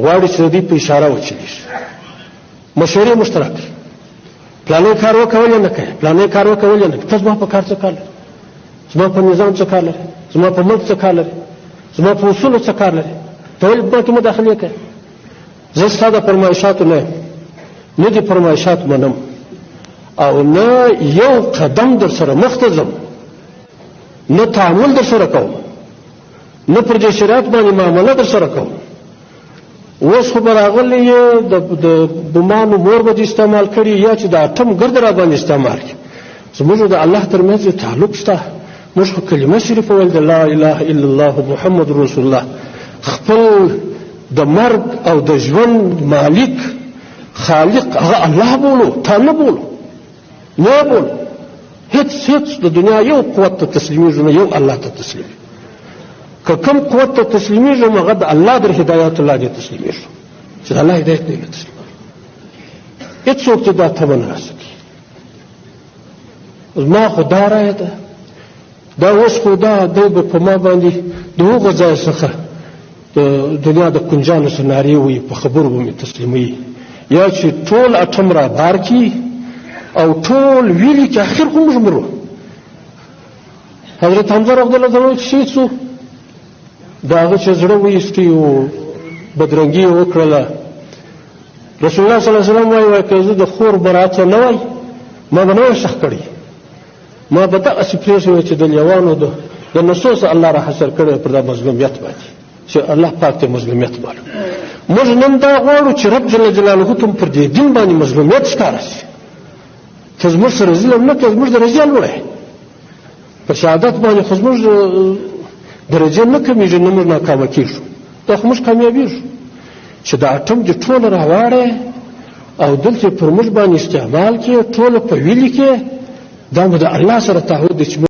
غواړي چې د دوی په اشاره وچلېږي. مشورې موږ ته راکړي، پلانی کار وکړه ولې نه کوې، پلانی کار وکړه ولې نه کوې، ته زما په کار څه کار لرې، زما په نظام څه کار لرې، زما په ملک څه کار لرې، زما په اصولو څه کار لرې، ته ولې په ما کې مداخلې کوې؟ زه ستا د فرمایشاتو نه یم، نه دې فرمایشات منم او نه یو قدم در سره مخته ځم، نه تعامل در سره کوم، نه پر دې شریعت باندې معامله در سره کوم. اوس خو به راغلی یې، د بمانو مور به دې استعمال کړي یا چې د اټم ګرد را باندې استعمال کړي. زموږ د الله ترمنځ یو تعلق شته. موږ خو کلمه شریفه ویل د لا اله الا الله محمد رسول الله، خپل د مرګ او د ژوند مالک خالق هغه الله بولو، تا نه بولو، نه بولو. هیڅ هیڅ د دنیا یو قوت ته تسلیمیږو نه، یو الله ته تسلیمیږو. که کوم قوت ته تسلیمیږو هغه د الله در هدایت الله دې تسلیمیږو، چې د الله هدایت نه تسلیمیږو. هیڅوک ته دا تمه نه راسي. زما خو دا رایه ده، دا اوس خو دا دی به په ما باندې د هغو ځای څخه د دنیا د کنجانو څخه نارې وایي، په خبرو به مې تسلیموي، یا چې ټول اټم را بار کړي او ټول ویلي چې اخر خو موږ مرو. حضرت حمزه رضی الله عنه چې شهید سو، د هغه چې زړه وایستی او بدرنګي یې وکړله، رسول الله صلی الله علیه وسلم وایي، وایي که زه د خور برات نه وای ما به نه وای ښخ کړی، ما به دغسې پرېښی وای چې د لیوانو د نسو څخه الله را حشر کړی پر دا مظلومیت باندې، چې الله پاک ته مظلومیت معلوم. موږ نن دا غواړو چې رب جل جلاله ته پر دې دین باندې مظلومیت ښکاره شي. ته زموږ سره ظلم نه کوې، زموږ درجه لوړه په شهادت باندې خو زموږ درجه نه کمېږي، نه موږ ناکامه کېږو، دا خو موږ کامیابېږو. چې دا اټم دې ټوله راواړی او دلته پر موږ باندې استعمال کړې، ټوله په ویلي کې، دا مو د الله سره تعهد دی چې